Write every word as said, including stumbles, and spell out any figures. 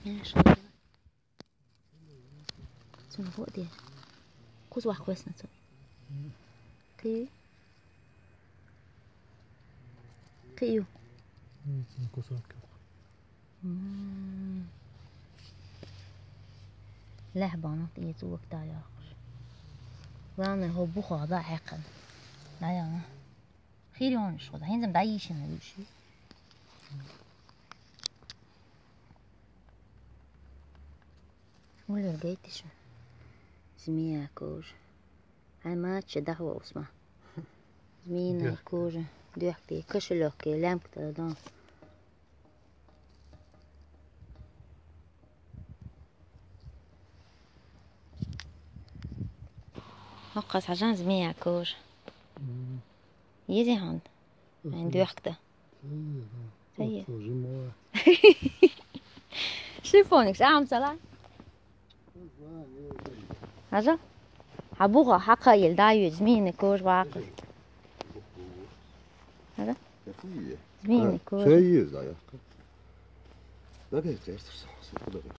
Машалла. Цунах гӀо а де. Кхуза ваха кхоьссина цо. Кхы? Кхы ю? М. Лаьхьа баханах тӀе цӀока дӀайоаккхаш. Главное, хӀо бухах дӀа а хьаькхна. ДӀаяхана. Хир йола уж хоза. ХӀинца-м дӀайийшина уж. Уллера гайташ. Змея кожа. Хьай мача даха вовсма. Змеиная кожа. Дехке, кошелёк, лямка тӀа дон. ХӀокхаз хьажа змея кожа. М. Езий хьона? Айн дехке. Ца еза. Ца еза. Шифоник, шамсала. Хьажа? Хьа буха, хьакха ел, да, ю, змеиная кожа вакха. Хьажа? Змеиная кожа. Ца еза, якка. Да, бе, терс, терс, терс, куда бе?